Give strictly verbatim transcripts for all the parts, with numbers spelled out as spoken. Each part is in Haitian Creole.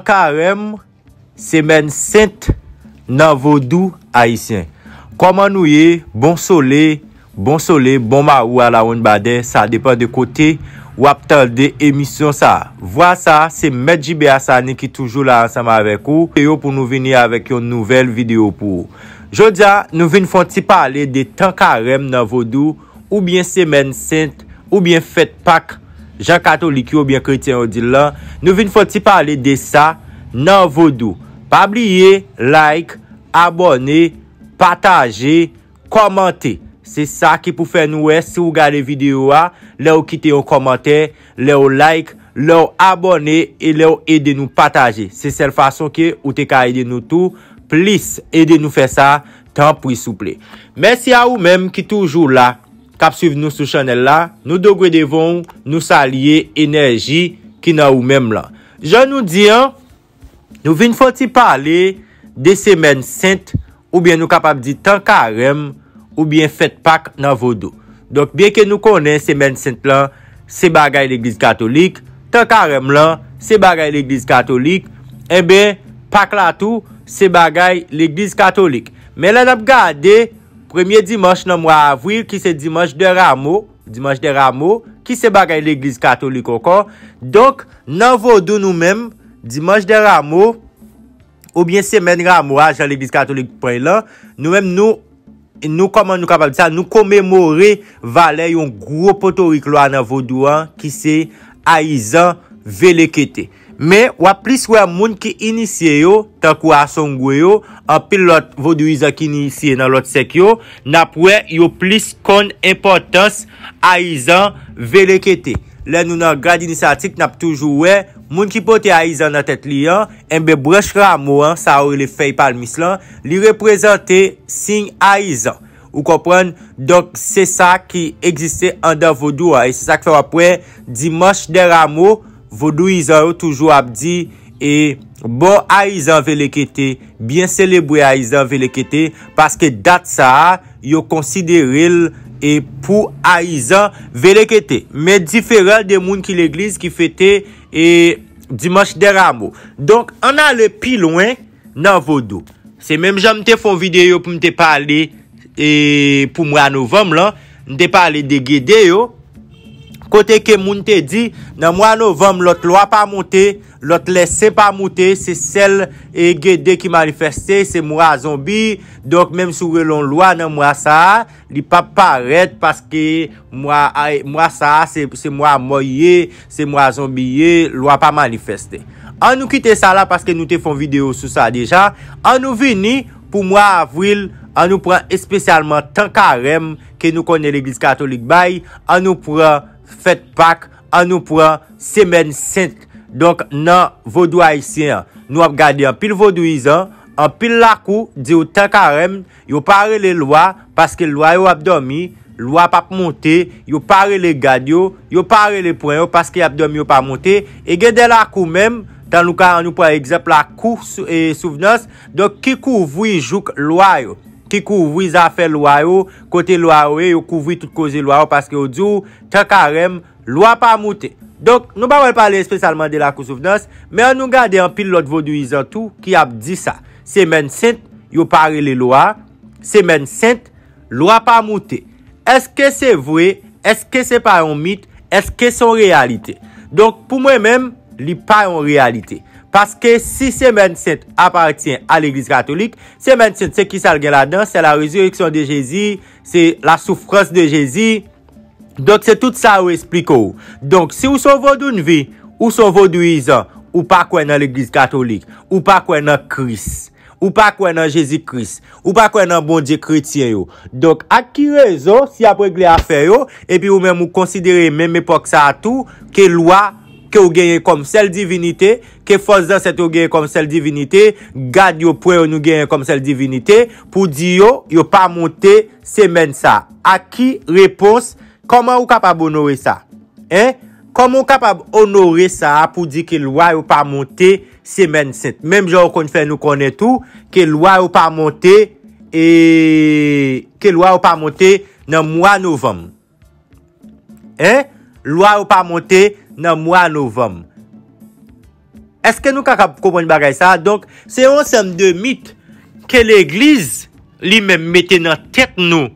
Karèm, semèn sent nan vodou ayisyen. Kòman nou ye? Bon sole, bon sole, bon mawou alawonnbadè, sa depann de kote w ap tande emisyon sa a. Vwa sa a, se Mèt Jibe Asani ki toujou la ansanm avèk ou, e yo pou nou vini avèk yon nouvèl videyo pou ou. Jodi a, nou vin fè yon ti pale de tan karèm nan vodou, oubyen semèn sent, oubyen fèt Pak, jan katolik yo oubyen kretyen yo di l lan. Nou vin fè yon ti pale de sa nan vodou. Pa bliye like, abòne, pataje, kòmante. Se sa ki pou fè nou wè si w gade videyo a, lè w kite yon kòmantè, lè w like, lè w abòne e lè w ede nou pataje. Se sèl fason ke ou te ka ede nou tou plis. Ede nou fè sa, tanpri souple. Mèsi a ou menm ki toujou la, k ap swiv nou sou chanèl la. Nou dogwe devan w, nou salye enèji ki nan ou menm lan. Jan nou di an, nou vin fè yon ti pale de semèn sent, oubyen nou kapab di tan karèm, oubyen fèt Pak nan vodou. Donk, byenke nou konnen semèn sent lan, se bagay legliz katolik, tan karèm lan, se bagay legliz katolik, enben, Pak la tou, se bagay legliz katolik. Men lè n ap gade, premye dimanch nan mwa avril, ki se dimanch de Ramo, dimanch de Ramo, ki se bagay legliz katolik ankò. Donk, nan vodou nou menm, dimanch de Ramo, oubyen semèn Ramo a, jan legliz katolik pran l lan, nou menm nou, nou, kòman nou kapab di sa, nou komemore valè yon gwo potorik lwa nan vodou an, ki se Ayizan Velekete. Men, w ap plis wè moun ki inisye yo, tankou Asongwe yo, anpil lòt vodouyizan ki inisye nan lòt sèk yo, n ap wè yo plis konn enpòtans Ayizan Velekete. Lè nou nan grad inisyatik, n ap toujou wè moun ki pote Ayizan nan tèt li an, enben branch ramo an, sa yo rele fèy palmis lan, li reprezante siy Ayizan. Ou konprann? Donk, se sa ki egziste anndan vodou an. E se sa k fè w ap wè, dimanch de Ramo, vodouyizan yo toujou ap di, e, bon Ayizan Velekete, byen selebre Ayizan Velekete, paske dat sa a, yo konsidere l, e, pou Ayizan Velekete. Men diferan de moun ki legliz ki fete, e, dimanch de Ramo. Donk, ann ale pi lwen nan vodou. Se menm jan m te fè yon videyo pou m te pale, e, pou mwa novanm lan, m te pale de Gede yo, kote ke moun te di, nan mwa novanm, lòt lwa pa monte, lòt lèsen pa monte, se sèl, e, Gede ki manifèste, se mwa zonbi. Donk, menm si w rele yon lwa nan mwa sa a, li p ap parèt paske mwa, ay, mwa sa a, se, se mwa mò ye, se mwa zonbi ye, lwa pa manifèste. An nou kite sa la paske nou te fè yon videyo sou sa deja. An nou vini pou mwa avril, an nou pran espesyalman tan karèm ke nou konnen legliz katolik bay, an nou pran fèt Pak, an nou pran semèn sent. Donk, nan vodou ayisyen an, nou ap gade anpil vodouyizan, anpil lakou, di w tan karèm, yo pa rele lwa, paske lwa yo ap dòmi, lwa p ap monte, yo pa rele gad yo, yo pa rele pwen yo, paske y ap dòmi, yo pa monte. E gen de lakou menm, tan nou ka, nou pran egzanp lakou Sou-, e, Souvnans, donk ki kouvri jouk lwa yo, ki kouvri zafè lwa yo, kote lwa yo ye, yo kouvri tout koze lwa yo, paske yo di w, tan karèm, lwa pa moute. Donk, nou pa pral pale espesyalman de lakou Souvnans, men an nou gade anpil lòt vodouyizan tou ki ap di sa. Semèn sent, yo pa rele lwa. Semèn sent, lwa pa moute. Èske se vre? Èske se pa yon mit? Èske se yon reyalite? Donk, pou mwen menm, li pa yon reyalite. Paske si semèn sent apatyen a legliz katolik, semèn sent se kisa l gen ladan? C'est la résurrection de Jésus, c'est la souffrance de Jésus. Donk, se tout sa yo esplike w. Donk, si w se yon vodounvi, ou se yon vodouyizan, ou pa kwè nan legliz katolik, ou pa kwè nan Kris, ou pa kwè nan Jezi Kris, ou pa kwè nan Bondye kretyen yo. Donk, ak ki rezon, si y ap regle afè yo, epi ou menm ou konsidere menm epòk sa a tou, ke lwa ke w genyen kòm sèl divinite, ke fòs zansèt yo genyen kòm sèl divinite, gad yo, pwen yo nou genyen kòm sèl divinite, pou di yo, yo pa monte semèn sa a? Ak ki repons? Kòman ou kapab onore sa? Hein? Kòman ou kapab onore sa a pou di ke lwa yo pa monte semèn sent? Menm jan ou konn fè nou konnen tou ke lwa yo pa monte, e, ke lwa yo pa monte nan mwa novanm. Hein? Lwa yo pa monte nan mwa novanm. Èske nou kapab konprann bagay sa a? Donk, se yon ansanm de mit ke legliz li menm mete nan tèt nou.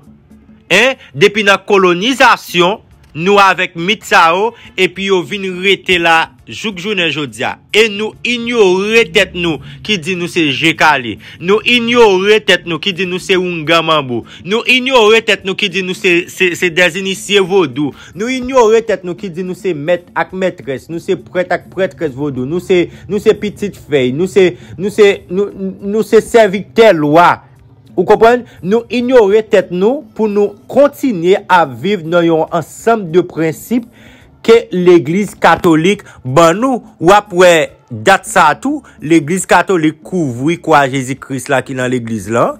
En, depi nan kolonizasyon, nou avèk mit sa yo, epi yo vin rete la jouk jounen jodi a. E nou inyore tèt nou ki di nou se je kale. Nou inyore tèt nou ki di nou se oungan manbo. Nou inyore tèt nou ki di nou se, se, se dèzinisye vodou. Nou inyore tèt nou ki di nou se mèt ak mètrès. Nou se prèt ak prètrès vodou. Nou se, nou se pitit fèy. Nou se, nou se, nou, nou se sèvitè lwa. Ou konprann? Nou inyore tèt nou pou nou kontinye ap viv nan yon ansanm de prensip ke legliz katolik ban nou. W ap wè dat sa a tou, legliz katolik kouvri kwa Jezi Kris la ki nan legliz la.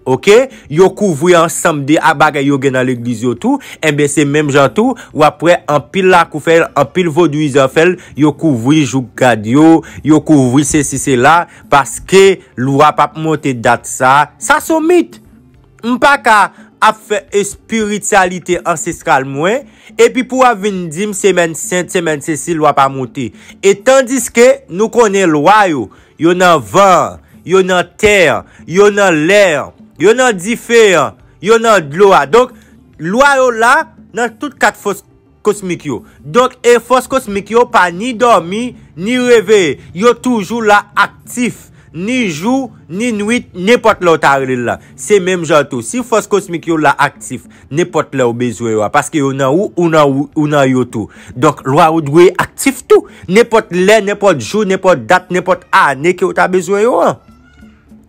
Oke? Yo kouvri ansanm de a bagay yo gen nan legliz yo tou. Enben, se menm jan tou, w ap wè anpil lakou fè l, anpil vodouyizan fè l, yo kouvri jouk gad yo, yo kouvri sesi sela, paske lwa p ap monte dat sa. Sa se yon mit. M pa ka ap fè espirityalite ansestral mwen, epi pou w ap vin di m semèn sent, semèn sesi, lwa pa monte. E tandiske nou konnen lwa yo, yo nan van an, yo nan tè an, yo nan lè an, yo nan dife an, yo nan dlo a. Donk, lwa yo la nan tout kat fòs kosmik yo. Donk, e fòs kosmik yo pa ni dòmi, ni reveye. Yo toujou la aktif. Ni jou, ni nwit, nenpòt lè w ta rele l la. Se menm jan tou. Si fòs kosmik yo la aktif, nenpòt lè w bezwen yo a, paske yo nan ou, ou nan ou, ou nan yo tou. Donk, lwa yo dwe aktif tou. Nenpòt lè, nenpòt jou, nenpòt dat, nenpòt ane ke w ta bezwen yo an.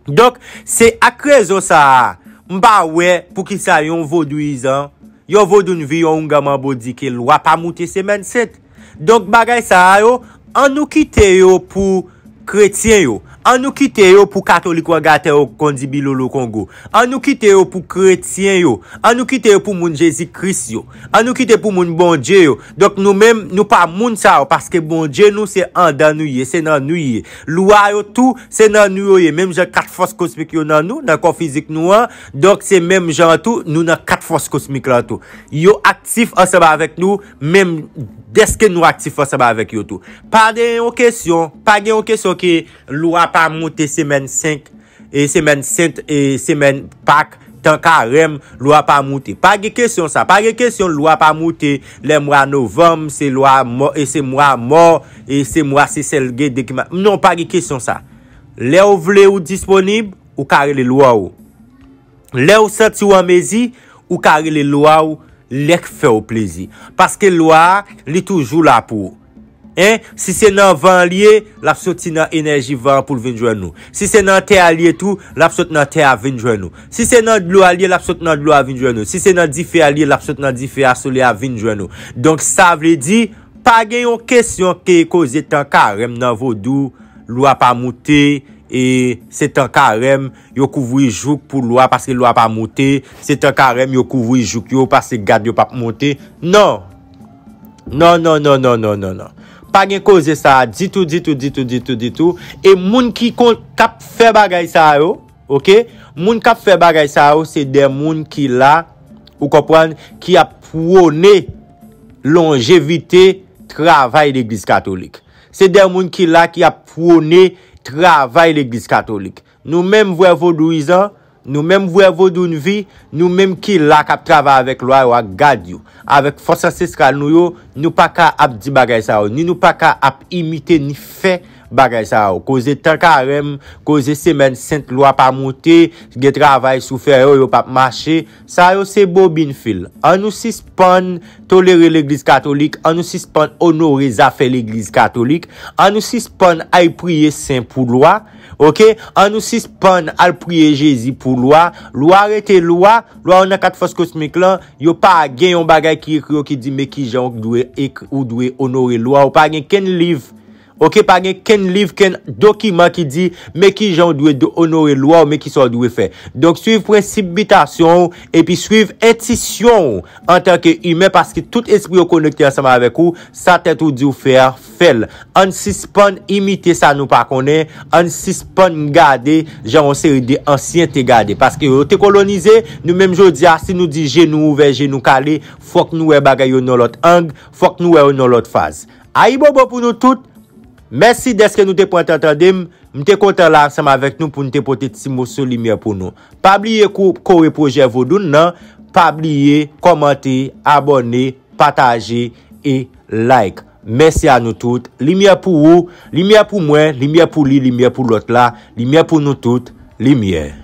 Donk, se ak rezon sa a, m pa wè poukisa yon vodouyizan, yon vodounvi, yon oungan manbo di ke lwa pa moute semèn sent. Donk, bagay sa a yo, ann nou kite yo pou kretyen yo. Ann nou kite yo pou katolik wangatè yo kondi bilolo kongo. Ann nou kite yo pou kretyen yo. Ann nou kite yo pou moun Jezi Kris yo. Ann nou kite pou moun Bondye yo. Donk, nou menm, nou pa moun sa yo, paske Bondye nou se anndan nou ye, se nan nou ye. Lwa yo tou, se nan nou yo ye. Menm jan kat fòs kosmik yo nan nou, nan kò fizik nou an, donk se menm jan tou, nou nan kat fòs kosmik la tou. Yo aktif ansanm avèk nou, menm dèske nou aktif ansanm avèk yo tou. Pa gen yon kesyon, pa gen yon kesyon ke lwa pa moute semèn senk, e semèn sent, e semèn Pak, tan karèm, lwa pa moute. Pa gen kesyon sa. Pa gen kesyon lwa pa moute lè mwa novanm, se lwa mò, e se mwa mò, e se mwa se sèl gen de ki ma-, non, pa gen kesyon sa. Lè w vle ou disponib, ou ka rele lwa w. Lè w santi w an mezi, ou ka rele lwa w lè k fè w plezi. Paske lwa a, li toujou la pou ou. En, si se nan van an li ye, l ap soti nan enèji van an pou l vin jwenn ou. Si se nan tè a li ye tou, l ap sot nan tè a vin jwenn ou. Si se nan dlo a li ye, l ap sot nan dlo a vin jwenn ou. Si se nan dife a li ye, l ap sot nan dife a, solèy a vin jwenn ou. Donk, sa vle di, pa gen yon kesyon ke koze tan karèm nan vodou, lwa pa moute, e se tan karèm, yo kouvri jouk pou lwa, paske lwa pa moute, se tan karèm, yo kouvri jouk yo, paske gad yo p ap monte. Non. Non, non, non, non, non, non, non. Pa gen koze sa a ditou, ditou, ditou, ditou, ditou. E moun ki kon, k ap fè bagay sa a yo, oke? Moun k ap fè bagay sa a yo, se de moun ki la, ou konprann, ki ap pwone lonjevite travay legliz katolik. Se de moun ki la ki ap pwone travay legliz katolik. Nou menm vrè vodouyizan, nou menm vrè vodounvi, nou menm ki la k ap travay avèk lwa yo ak gad yo, avèk fòs ansestral nou yo, nou pa ka ap di bagay sa yo, ni nou pa ka ap imite, ni fè bagay sa yo. Koze tan karèm, koze semèn sent, lwa pa moute, gen travay sou fè yo, yo p ap mache. Sa yo se bobin fil. Ann nou sispann tolere legliz katolik, ann nou sispann onore zafè legliz katolik, ann nou sispann al priye sen pou lwa, oke? Ann nou sispann al priye Jezi pou lwa. Lwa rete lwa, lwa yo nan kat fòs kosmik lan, yo pa gen yon bagay ki ekri yo ki di men kijan ou dwe ekri, ou dwe onore lwa, ou pa gen kenn liv. Oke, pa gen kenn liv, kenn dokiman ki di men kijan w dwe do-, onore lwa w, men kisa w dwe fè. Donk, swiv prensip bitasyon w, epi swiv entisyon w antanke imen, paske tout espri yo konekte ansanm avèk ou, sa tèt ou di w fè a, fè l. Ann sispann imite sa nou pa konnen, ann sispann gade jan yon seri de ansyen te gade, paske yo te kolonize, nou menm jodi a, si nou di je nou ouvè, je nou kale, fòk nou wè bagay yo nan lòt ang, fòk nou wè yo nan lòt faz. Ayibobo pou nou tout. Mèsi dèske nou te pran tan tande m. M te kontan la ansanm avèk nou pou n te pote ti moso limyè pou nou. Pa bliye kou- kore pwojè Vodoun nan. Pa bliye kòmante, abòne, pataje e like. Mèsi a nou tout. Limyè pou ou, limyè pou mwen, limyè pou li, limyè pou lòt la, limyè pou nou tout, limyè.